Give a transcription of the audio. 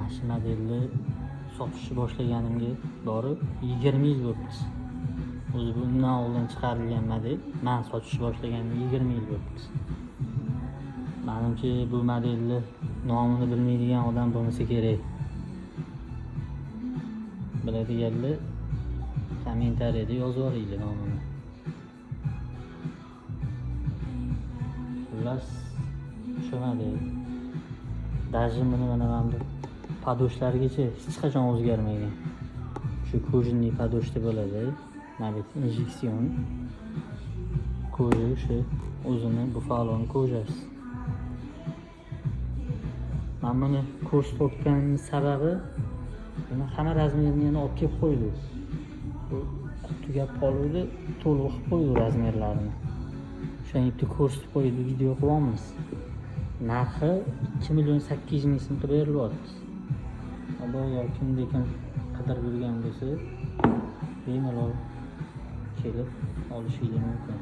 Mana shu modelni sotishni boshlaganimga borib 20 yil bo'libdi. O'zi bu undan oldin chiqarilgan model, man sotishni boshlaganimga 20 yil bo'libdi. Manimcha, bu modelni nomini bilmaydigan odam bo'lmasa kerak. Biladiganlar kommentariyada yozib yuboringlar nomini. Xullas, shu model. Даже buni mana bu подошвалarigacha hech qachon o'zgarmagan. Shu кожаный подошва bo'ladi. Mana bu инъекцион. Кожа, o'sha o'zini Buffaloning кожа si. Man buni ko'rsatganimning sababi, buni hamma размер ini yana olib kelib qo'ydi. Bu tugab qoluvdi, to'liq qilib qo'ydi размер larini. O'shani bitta ko'rsatib qo'ydi, video qilyapmiz. Narxi 2 800 000 so'm qilib berilyapti. Mabodo kimda kim qidirib yurgan bo'lsa, bemalol kelib olishinglar mumkin.